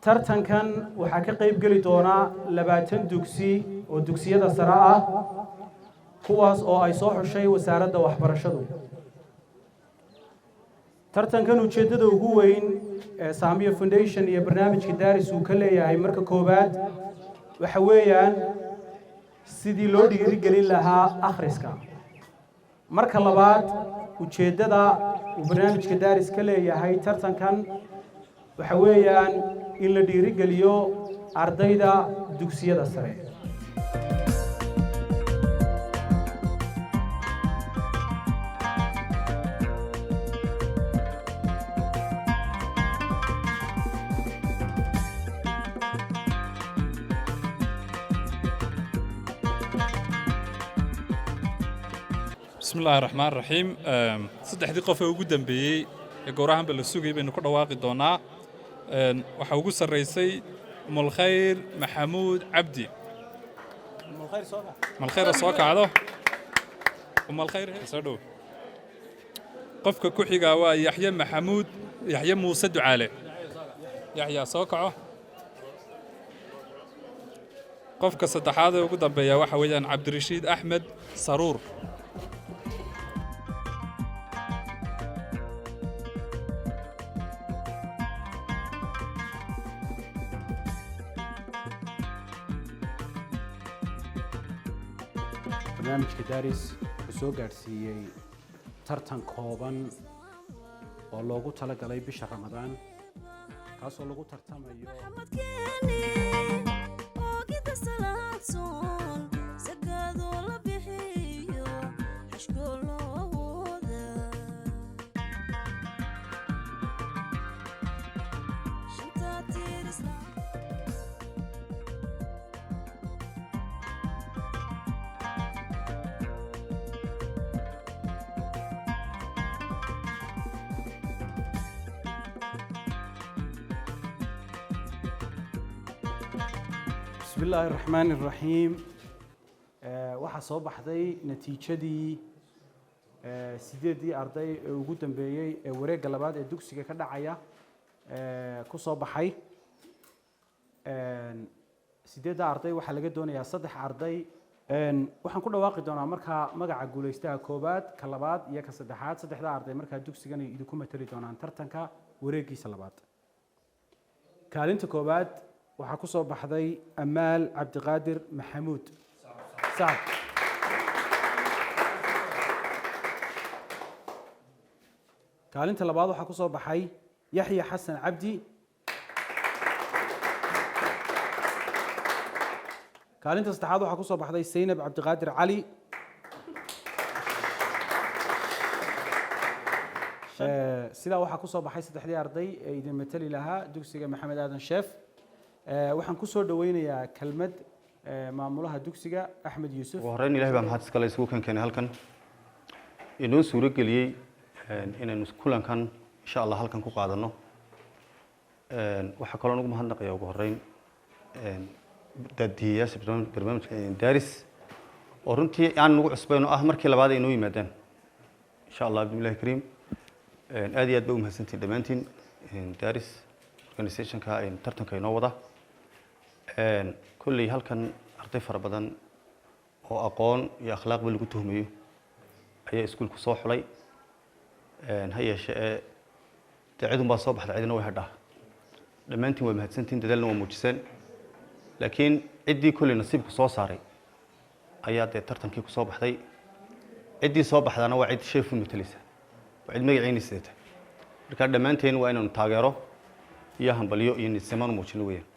Tartankan waxaa ka qayb geli doonaa 20 dugsi oo dugsiyada sare ah, kuwaas oo ay soo xushay Wasaaradda Waxbarashadu. Tartankan ujeeddada ugu weyn ee Saamiya Foundation iyo barnaamijka Daaris uu ka leeyahay, marka koowaad, waxa weeyaan sidii loo dhiirigelin lahaa akhriska. Marka labaad, ujeeddada uu barnaamijka Daaris ka leeyahay tartankan waxa weeyaan in la dhiirigeliyo ardayda dugsiyada sare. Bismi Illaahi Raxmaan Raxiim. Saddexdii qof ee ugu dambeeyey ee goorahanba la sugayay baynu ku dhawaaqi doonaa. Waxaa ugu sarraysay Umulkhayr Maxamuud Cabdi. Umalkhayra soo kacdo. Umalkhayr, soo dhow. Qofka ku xigaa waa Yaxye Maxamuud, Yaxye Muuse Ducaale. Yaxya, soo kaco. Qofka saddexaad ee ugu dambeeya waxa weeyaan Cabdirashiid Axmed Saruur. Barnaamijka Daaris wuxuu soo gaadhsiiyey tartan kooban oo loogu talagalay bisha Ramadaan, kaasoo lagu tartamayo. Oogida salaadsoon, sakaadoo la bixiyo, xashkoo loo awooda shanta tiir islaam. Bismi Illaahi Raxmaani Raxiim. Waxaa soo baxday natiijadii sideeddii arday ee ugu dambeeyey ee wareegga labaad ee dugsiga ka dhacaya ku soo baxay. Sideedda arday waxaa laga doonayaa saddex arday. Waxaan ku dhawaaqi doonaa markaa magaca guulaystaha koowaad, ka labaad iyo ka saddexaad. Saddexda arday markaa dugsigan ay idinku matali doonaan tartanka wareeggiisa labaad. Kaalinta koowaad waxaa ku soo baxday Amaal Cabdiqaadir Maxamuud sacab. Kaalinta labaad waxaa ku soo baxay Yaxya Xasan Cabdi. Kaalinta saddexaad waxaa ku soo baxday Saynab Cabdiqaadir Cali. Sidaa waxaa ku soo baxay saddexdii arday ee idin matali lahaa dugsiga Maxamed Aadan Sheef. Waxaan ku soo dhaweynayaa kelmad maamulaha dugsiga, Axmed Yuusuf. Ugu horreyn, Ilahay baa mahad iskale isugu keenkeenay halkan, inoo suuro geliyey inaynu kulankan insha Allah halkan ku qaadano. Waxaa kaloo ugu mahadnaqaya ugu horreyn daadihiyayaasha barnaamijka Daaris, oo runtii aan nagu cusbayn oo ah markii labaad ay inoo yimaadaan insha Allah bismillahi kariim. Aad iyo aad ba u mahadsantihin dhammaantiin Daaris organizationka tartanka inoo wada. Kolley halkan arday fara badan oo aqoon iyo akhlaaqba lagu tuhmayo ayaa iskuulku soo xulay. Ha yeeshee ee dee cidun baa soo baxda, cidina way hadhaa. Dhammaantiin waa mahadsantihin, dadaalna waa muujiseen, laakiin ciddii kolley nasiibku soo saaray ayaa dee tartankii ku soo baxday. Ciddii soo baxdaana waa cid sheefun matalaysa, waa cid magaciina sidata. Marka dhammaanteen waa inaanu taageero iyo hambalyo iyo nidsimaan u muujino weeyaan.